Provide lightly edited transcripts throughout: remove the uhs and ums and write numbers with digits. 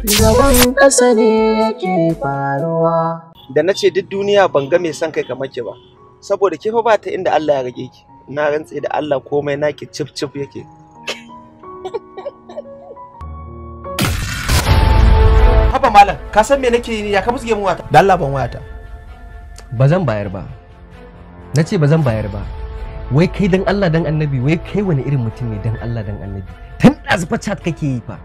Zagon ƙasa ne yake faruwa. Da na ce duk duniya ban ga mai son kai kamar ki ba, saboda ke fa ba ta inda Allah ya rage ki. Na rantse da Allah komai naki cif cif yake. Haba malam, ka san me nake yi ya ka musge mun wata? Da Allah ban wayata. Ba zan bayar ba. Na ce ba zan bayar ba. Wai kai dan Allah dan Annabi, wai kai wani irin mutum ne dan Allah dan Annabi? Tun ɗazu fa chat kake yi fa.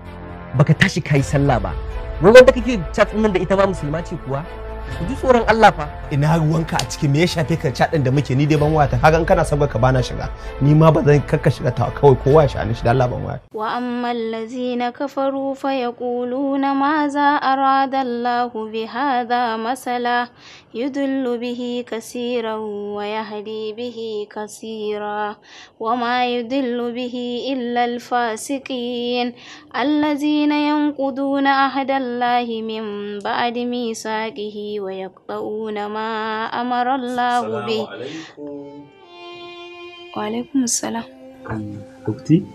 Baka tashi kai sallah ba. Wai wanda kake chat nan da ita ba musulma ce kuwa? Ku ji tsoron Allah fa. Ina ruwanka a cikin me ya shafe ka chat din da muke ni dai ban wayata. Kaga in kana sabga ka bana shiga. Ni ma ba zan kakka shiga ta kawai kowa ya sha'ani shi da Allah ban wayata. Wa ammal ladzina kafaru fa yaquluna ma za arada Allahu bi hadha masala yudillu bihi kaseeran wa yahdi bihi kaseera wa ma yudillu bihi illa al-fasiqin allazina yanquduna ahda Allahi min ba'di misaqihi wa yaqta'una ma amara Allahu bihi. Wa alaikum assalam. Ukti?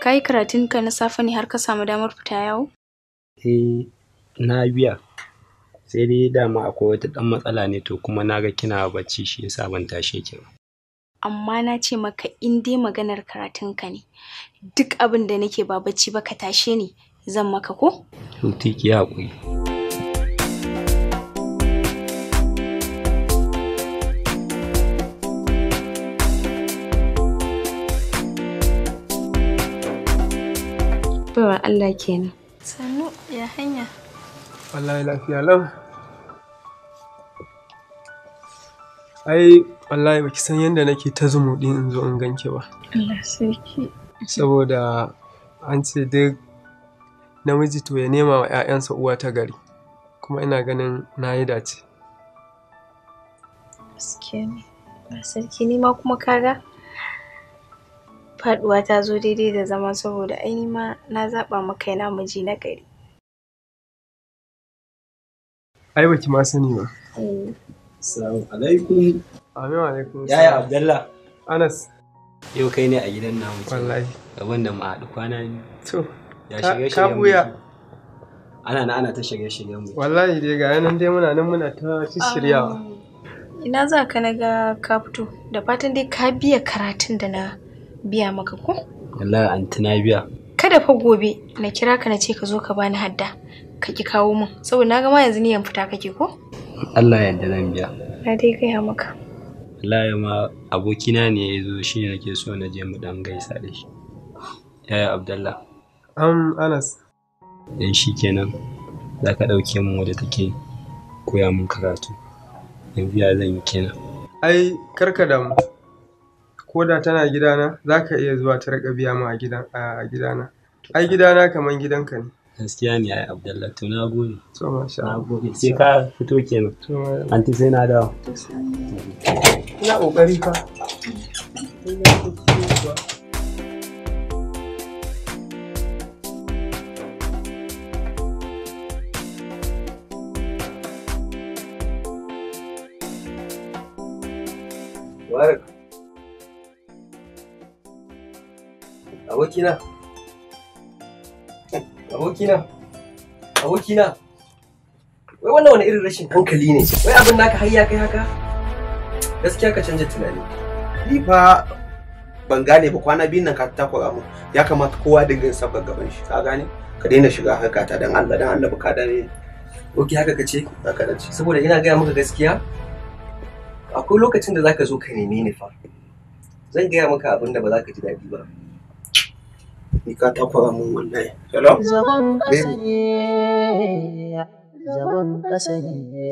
Ka yi karatunka na safe ne har ka samu damar fita yawo? Eh, na biya. Sai dai dama akwai wata ɗan matsala ne to kuma na ga kina bacci shi yasa ban tashe ki ba. Amma na ce maka in dai maganar karatunka ne, duk abin da nake ba bacci ba ka tashe ni zan maka ko? Ukti ki haƙuri. Baiwar Allah kenan. Sannu ya hanya. Wallahi lafiya lau. Ai wallahi baki san yadda nake ta zumuɗi in zo in ganki ba. Allah sarki. Saboda an ce duk namiji to ya nema wa 'ya'yansa uwa ta gari. Kuma ina ganin na yi dace. Gaskiya ne. Allah sarki ni ma kuma kaga faɗuwa ta zo daidai da zama saboda ai ni ma na zaɓa ma kaina miji na gari. Ai baki ma sani ba. Assalamu alaikum. Amin wa alaikum. Yaya Abdallah. Anas. Yau kai ne a gidan namu. Wallahi. Gaban da mu haɗu kwana biyu. To. Ya shirye Ka shiryen buya. biki. Ana na ana ta shirye shiryen biki. Wallahi dai ga yanan dai muna nan muna ta shishiryawa. Ina za ka na ga ka fito da fatan dai ka biya karatun da na biya maka ko? Wallahi anti na biya. Kada fa gobe na kira ka na ce ka zo ka bani hadda ka ki kawo min saboda na ga ma yanzu niyan fita kake ko? Allah ya yarda zan biya. Na dai gaya maka. Wallahi ma abokina ne ya zo shi ne nake so na je mu dan gaisa da shi. Yaya Abdallah. Anas. Dan shi kenan za ka ɗauke min wadda take koya min karatu. Yanzu ya zan yi kenan. Ai karka damu. Ko da tana gidana za ka iya zuwa ta riƙa biya mu a gidan a gidana. Ai gidana kaman gidanka ne. Gaskiya ne ai Abdallah to na gode. To masha Na Allah. gode. Sai ka fito kenan. To ma- Anti sai na dawo. Ina ƙoƙari fa. Mubarak. Abokina. Abokina. Abokina. Wai wannan wani irin rashin hankali ne? Wai abin naka har ya kai haka? Gaskiya ka canja tunani. Ni fa ban gane ba kwana biyun nan ka takura mu. Ya kamata kowa dinga yin sabgar gaban shi. Ka gane? Ka daina shiga harkata dan Allah dan Allah ka dane. Ok haka ka ce? Haka na ce. Saboda ina gaya maka gaskiya, akwai lokacin da zaka zo ka neme ni fa. Zan gaya maka abin da ba za ka ji daɗi ba. Ni ka takura mun wallahi. Hello? Zagon ƙasa Baby. ne. Zagon ƙasa ne.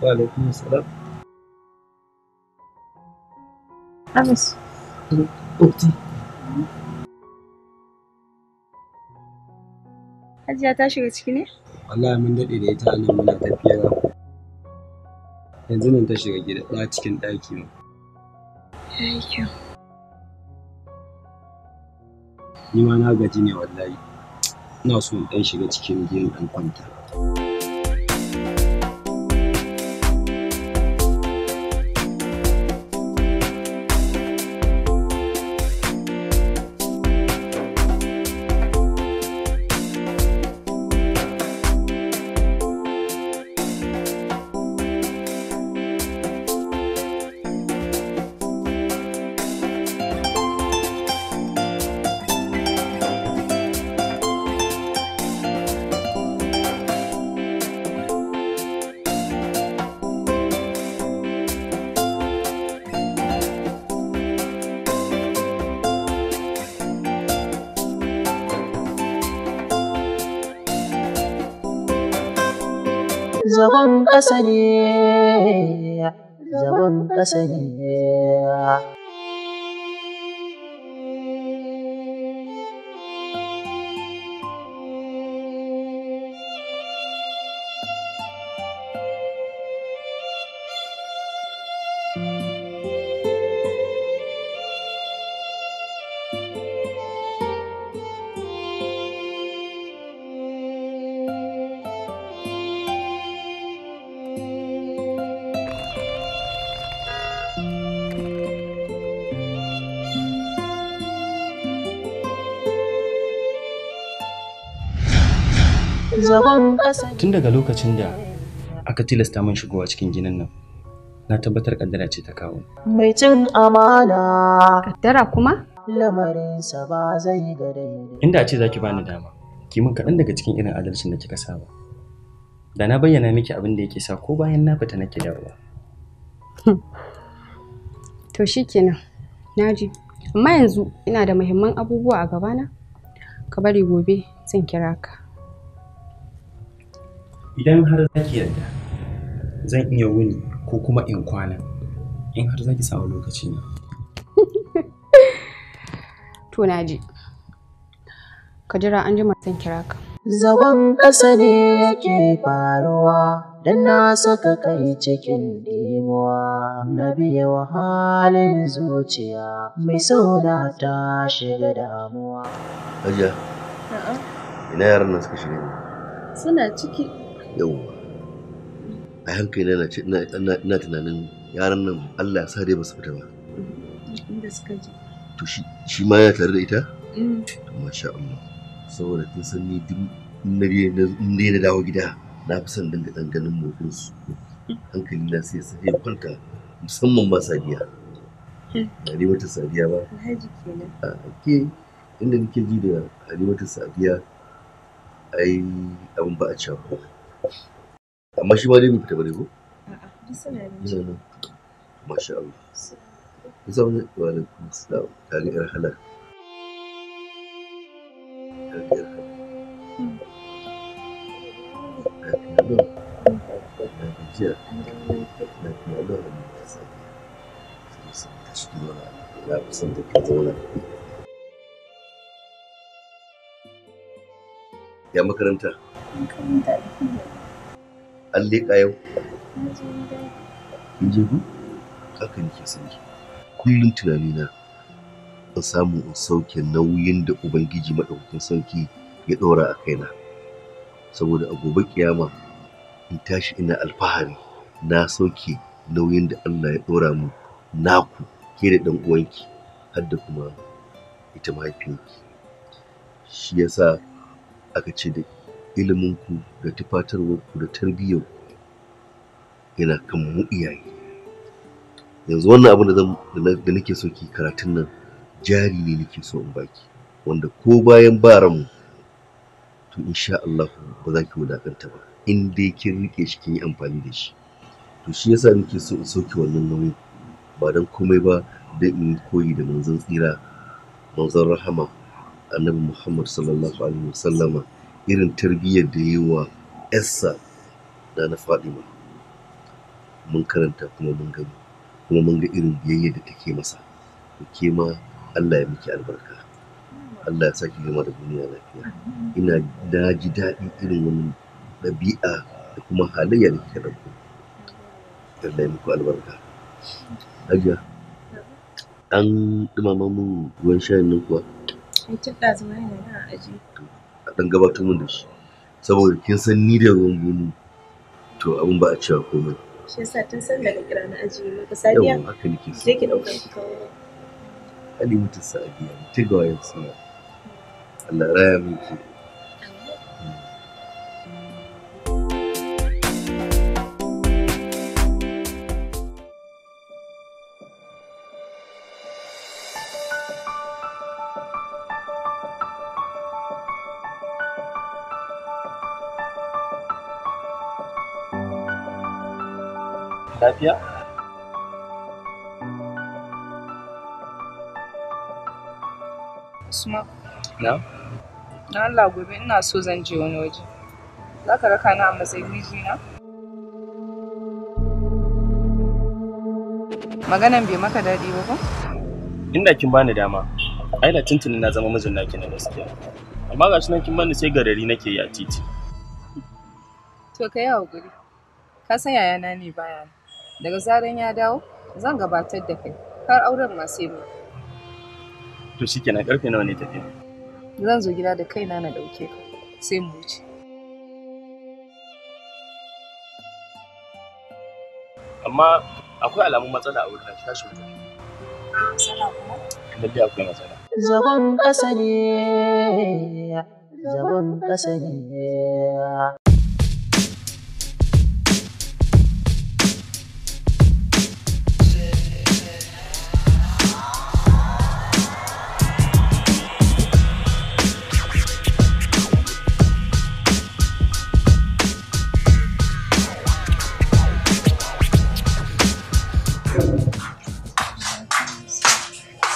Wa alaikum salam. Anas. Ukti. Hajiya ta shiga ciki ne? Wallahi mun daɗe da ita anan muna tafiya. Yanzu nan ta shiga gida ɗaya cikin ɗaki ma. Ya yi kyau. Ni ma na gaji ne wallahi. Ina so in ɗan shiga cikin gidan ɗan kwanta. Zagon ƙasa ne, zagon ƙasa ne. Zagon ƙasa. Tun daga lokacin da aka tilasta min shigowa cikin ginin nan, na tabbatar kaddara ce ta kawo. Mai cin amana. Kaddara kuma? Lamarinsa ba zai ga daidai. Inda a ce za ki bani dama, ki min kaɗan daga cikin irin adalcin da kika saba. Da na bayyana miki abin da yake sa ko bayan na fita nake dawowa. To shikenan, naji. Amma yanzu ina da muhimman abubuwa a gabana. Ka bari gobe zan kira ka. Idan har za ki yarda, zan iya wuni ko kuma in kwana, in har za ki samu lokaci na. To naji. Ka jira an jima zan kira ka. Zagon ƙasa ne yake faruwa, don na saka kai cikin dimuwa. Na biye wa halin zuciya, mai sona ta shiga damuwa. Hajiya, ina yaran nan suka shiga ne? Suna ciki. Yauwa. A hankali na ina tunanin yaran nan Allah ya sa dai ba su fita ba. Inda suka je. To shi ma yana tare da ita? To masha Allah. Saboda kin san ni duk in na dawo gida na fi son dinga dan ganin motsin su. Hankali na sai sai ya kwanta musamman ma Sadiya. Halimatu Sadiya ba. Alhaji kenan. A ke inda nake ji da Halimatu Sadiya ai abin ba a cewa ko. Amma shi ma dai bai fita ba dai ko? A'a, duk suna nan. Yana nan. Masha Allah. Kusa wani wa alaikum salam ta ga yar halal. Ta ga yar halal. Lafiya lau. Na gajiya. Lafiya lau Halimatu Sadiya. Sai sai ta shi zauna. Na fi son ta ke zauna. Ya makaranta? Makaranta alhamdulillah. An leƙa yau? Na je gida. Kin je ku? Haka nake son ki. Kullum tunanina in samu in sauke nauyin da Ubangiji Maɗaukakin Sarki ya ɗora a kaina. Saboda a gobe kiyama in tashi ina alfahari na sauke nauyin da Allah ya ɗora mu naku ke da ɗan uwanki har da kuma ita mahaifiyarki. Shi yasa aka ce da iliminku da tufatarwarku da tarbiyyarku yana kan mu iyaye. Yanzu wannan abin da nake so ki karatun nan jari ne nake so in baki wanda ko bayan ba ranmu to insha Allah ba za ki wulaƙanta ba in dai kin rike shi kin yi amfani da shi. To shi yasa nake so in sauke wannan nauyin ba don komai ba don in koyi da manzon tsira manzon rahama Annabi Muhammad sallallahu alaihi wasallama irin tarbiyyar da yayi wa ƴarsa Nana Fadima. Mun karanta kuma mun gani kuma mun ga irin biyayyar da take masa. To ke ma Allah ya miki albarka. Allah ya saki gama da duniya lafiya. Ina na ji daɗi irin wannan ɗabi'a da kuma halayya da kika ɗauko. Allah ya muku albarka. Hajiya, an ɗumama mun ruwan shayin nan kuwa? Ai tun ɗazu ma yana nan a ajiye. A dan gabatar min da shi. Saboda kin san ni da ruwan bunu to abun ba a cewa komai. Shi yasa tun san daga kira na ajiye maka Sadiya. Yawwa haka nake so. Je ki dauka ki kawo. Halimatu Sadiya, tigawayen suna. Allah raya miki. Lafiya? Usman. Na? Na Allah gobe ina so zan je wani waje. Za ka raka ni a matsayin mijina? Maganan bai maka daɗi ba ko? Inda kin bani dama, ai da tuntuni na zama mijin naki na gaskiya. Amma gashi nan kin bani sai garari nake yi a titi. To ka yi haƙuri. Ka san yayana ne baya. Daga zaran ya dawo, zan gabatar da kai. Har auren ma sai mu. To shikenan karfe nawa ne tafiya? Zan zo gida da kaina na ɗauke ka. Sai mu wuce. Amma akwai alamun matsala a wurin ki tashi mu tafi. Matsala kuma? Lalle akwai matsala. Zagon ƙasa ne, zagon ƙasa ne.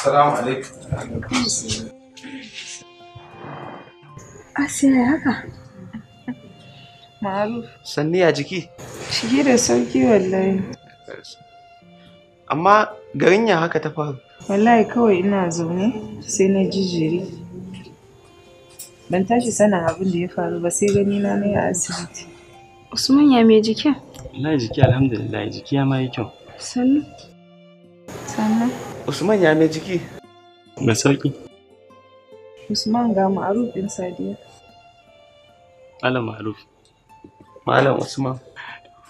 Assalamu alaikum. Asiya ya haka? Ma'aruf. Sanni ya jiki? Shige da sauki wallahi. Amma garin ya haka ta faru? Wallahi kawai ina zaune sai na ji jiri. Ban tashi sanin abin da ya faru ba sai gani na na a asibiti. Usman ya mai jikin? Wallahi jiki alhamdulillah jiki ya ma yi kyau. Sannu. Sannu. Usman ya mai jiki? Da sauki. Usman ga Ma'aruf ɗin Sadiya. Malam Ma'aruf. Malam Usman.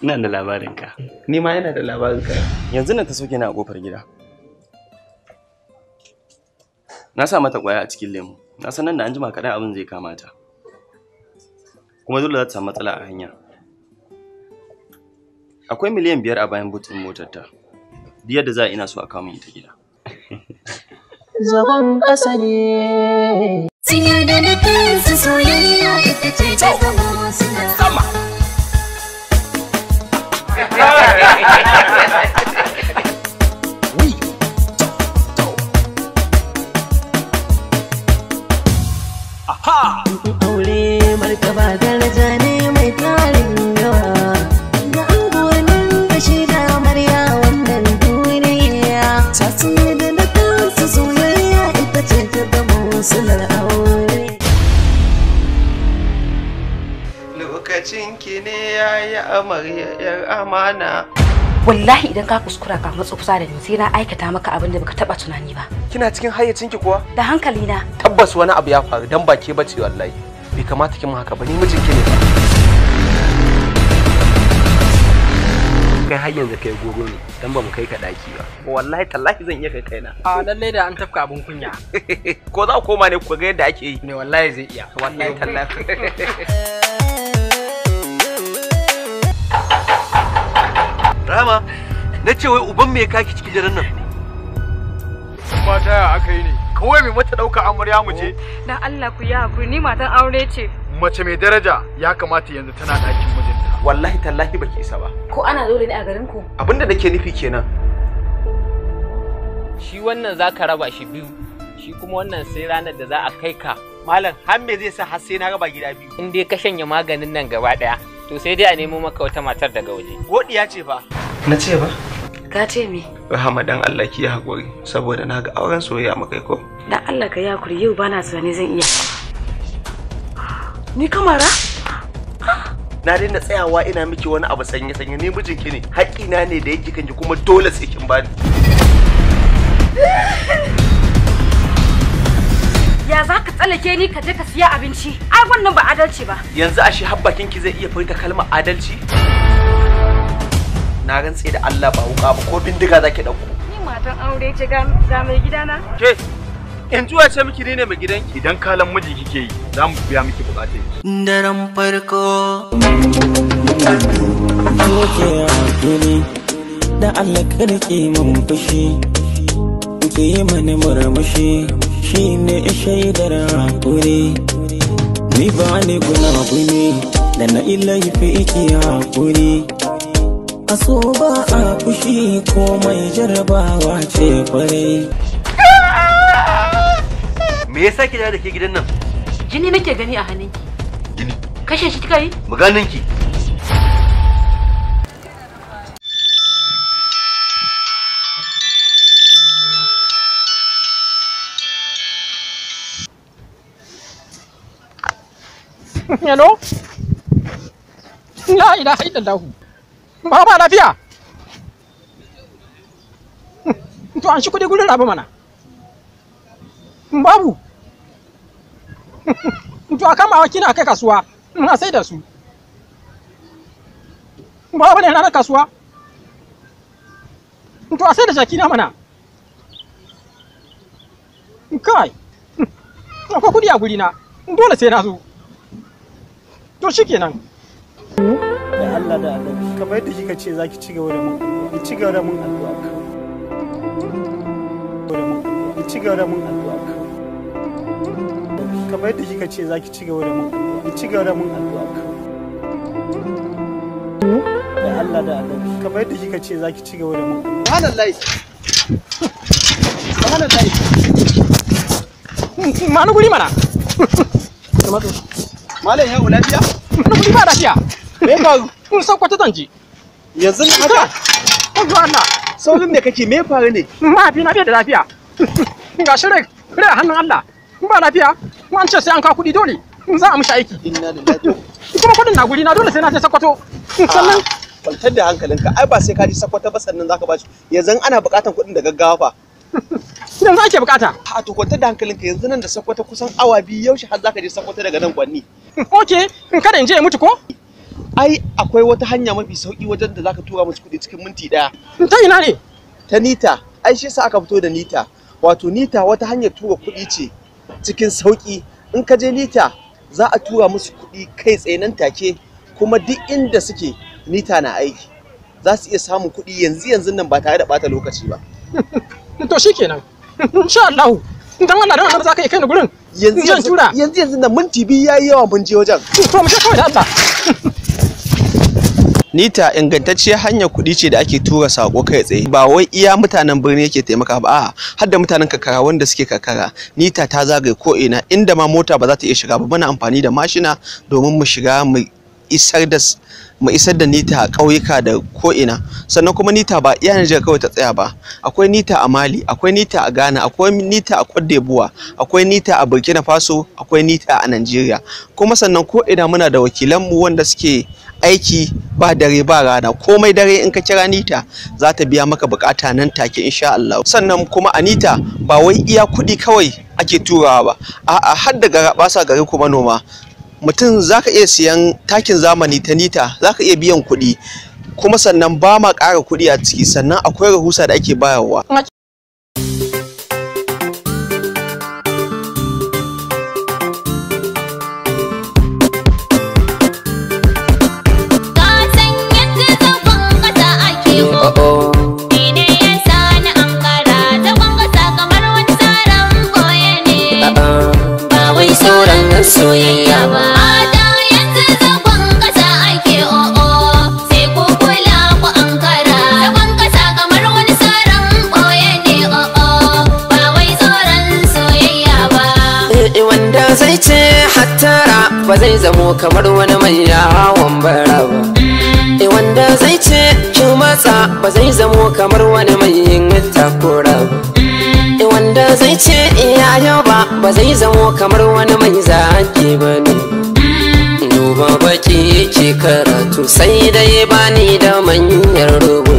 Ina da labarin ka. Ni ma ina da labarin ka. Yanzu nan ta soke ni a kofar gida. Na sa mata kwaya a cikin lemu. Na san nan da an jima kaɗan abin zai kama ta. Kuma dole za ta samu matsala a hanya. Akwai 5 miliyan a bayan but ɗin motar ta. Duk yadda za a ina so a kawo min ita gida. Zagon ƙasa ne. Sun yarda da kansu soyayya ita ce ta zama suna sama. Aure martaba daraja ne mai tarin yawa. Ga angonin da shi da amarya wannan duniya. Ta sun yarda da kansu soyayya ita ce ta zama silar aure. Lokacin ki ne yayi amarya yar amana. Wallahi idan ka kuskura ka matso kusa da ni sai na aikata maka abin da baka taba tunani ba. Kina cikin hayyacinki kuwa? Da hankali na. Tabbas wani abu ya faru dan ba ke bace wallahi. Bai kamata ki mun haka ba ni mijinki ne. Kai har yanzu kai gogo ne dan ba mu kai ka daki ba. Wallahi tallahi zan iya kai kaina. A lallai da an tafka abun kunya. Ko za ku koma ne ku ga yadda ake yi? Ne wallahi zai iya. Wallahi tallahi. Rama, na ce wai uban me ya kaki cikin daren nan? Mata ya aka yi ne, kawai mai mata ɗauka amarya mu je. Dan Allah ku yi hakuri ni matan aure ce. Mace mai daraja ya kamata yanzu tana ɗakin mijinta. Wallahi tallahi baki isa ba. Ko ana dole ne a garin ku? Abinda nake nufi kenan. Shi wannan za ka raba shi biyu, shi kuma wannan sai ranar da za a kai ka. Malam, har me zai sa har sai na raba gida biyu? In dai ka shanye maganin nan gaba ɗaya, to sai dai a nemo maka wata matar daga waje. Godiya ce fa. Na ce ba? Ka ce me? Rahama dan Allah ki yi hakuri saboda na ga auren soyayya muka ko. Dan Allah ka yi hakuri yau bana tunani zan iya. Ni kamara? Na daina tsayawa ina miki wani abu sanye sanye ni mijinki ne haƙƙina ne da yake kanki kuma dole sai kin bani. Ya za ka tsallake ni ka je ka siya abinci. Ai wannan ba adalci ba. Yanzu ashe habbakin ki zai iya furta kalmar adalci? Na rantse da Allah ba wuka ba ko bindiga zaki dauko. Ni matan aure ce ga mai gidana. Ke in zuwa ce miki ne mai gidanki. Idan kalan miji kike yi za mu biya miki bukatun ki. Daren farko ke hakuri da Allah karki mun fushi, ki yi mani murmushi shine shaidar hakuri. Ni ba ni guna-guni da na ilaifi ki hakuri. Aso ba a fushi komai jarabawa ce kwarai. Me yasa ki da ke gidan nan? Jini nake gani a hannunki. Jini? Kashe shi kika yi? Maganinki. Hello? La ilaha illallah. Ba ba lafiya. To an shi kudi gurin rabu mana. Babu. To a kama awaki na kai kasuwa, na sai da su. Babu ne ranar kasuwa. To a sai da jaki na mana. Kai. Akwai kudi a guri na. Dole sai na zo. To shikenan. Da Allah da Allah, kamar yadda kika ce zaki ci gaba da mun, ki ci gaba da mun addu'a kawai. Ki ci gaba da mun addu'a kawai. Kamar yadda kika ce zaki ci gaba da mun, ki ci gaba da mun addu'a kawai. Da Allah da Allah, kamar yadda kika ce zaki ci gaba da mun. Subhanallahi. Subhanallahi. Manu guri mana. Malam ya lafiya? Manu guri ba lafiya. Me faru? Kun san kwata zan je. Yanzu na haka? Kun Allah. Saurin me kake me faru ne? Mahaifi na bai da lafiya. Ga shi rai a hannun Allah. Ba lafiya. An ce sai an kawo kuɗi dole. Za a mishi aiki. Inna lillahi. Kuma kuɗin na guri na dole sai na je Sokoto. Sannan kwantar da hankalinka ai ba sai ka je Sokoto ba sannan zaka bashi. Yanzu ana buƙatan kuɗin da gaggawa fa. Yanzu ake bukata. A to kwantar da hankalinka yanzu nan da Sokoto kusan awa 2 yaushe har zaka je Sokoto daga nan Gwanni. Okay, kada in je ya mutu ko? Ai akwai wata hanya mafi sauki wajen da zaka tura musu kuɗi cikin minti 1. Ta ina ne? Ta Nita. Ai shi yasa aka fito da Nita. Wato Nita wata hanyar tura kuɗi ce cikin sauki. In ka je Nita za a tura musu kuɗi kai tsaye nan take kuma duk inda suke Nita na aiki. Za su iya samun kuɗi yanzu yanzu nan ba tare da ɓata lokaci ba. To shikenan. Insha Allah. Dan Allah dan Allah za ka iya kai ni gurin. Yanzu yanzu yanzu nan minti 2 yayi yawa mun je wajen. To mu je kawai da Allah. Nita ingantacciyar hanyar kuɗi ce da ake tura sako kai tsaye. Ba wai iya mutanen birni yake taimaka ba, a'a, har da mutanen karkara wanda suke karkara. Nita ta zagaye ko ina inda ma mota ba za ta iya shiga ba. Muna amfani da mashina domin mu shiga mu isar da Nita a ƙauyuka da ko ina. Sannan kuma Nita ba iya Nijar kawai ta tsaya ba. Akwai Nita a Mali, akwai Nita a Ghana, akwai Nita a Cote d'Ivoire, akwai Nita a Burkina Faso, akwai Nita a Najeriya. Kuma sannan ko ina muna da wakilanmu wanda suke aiki ba dare ba rana, komai dare in ka kira Nita za ta biya maka bukata nan take insha Allah. Sannan kuma a Nita ba wai iya kuɗi kawai ake turawa ba, a'a, har da garabasa gare ku manoma. Mutum za ka iya siyan takin zamani ta Nita, za ka iya biyan kuɗi, kuma sannan ba ma ƙara kuɗi a ciki, sannan akwai rahusa da ake bayarwa. Soyayya ba mata yanzu zagon kasa ake o'o sai ku kula ku ankara zagon kasa kamar wani tsaron boye ne o'o ba wai tsoron soyayya ba. Wanda zai ce hattara ba zai zamo kamar wani mai yawon bara ba. Wanda zai ce kin matsa ba zai zamo kamar wani mai yin takura ba. Wanda zai ce iyayo ba ba zai zamo kamar wani mai zaki ba ne. Duba baki yake karatu sai dai bani da manyan rubutu.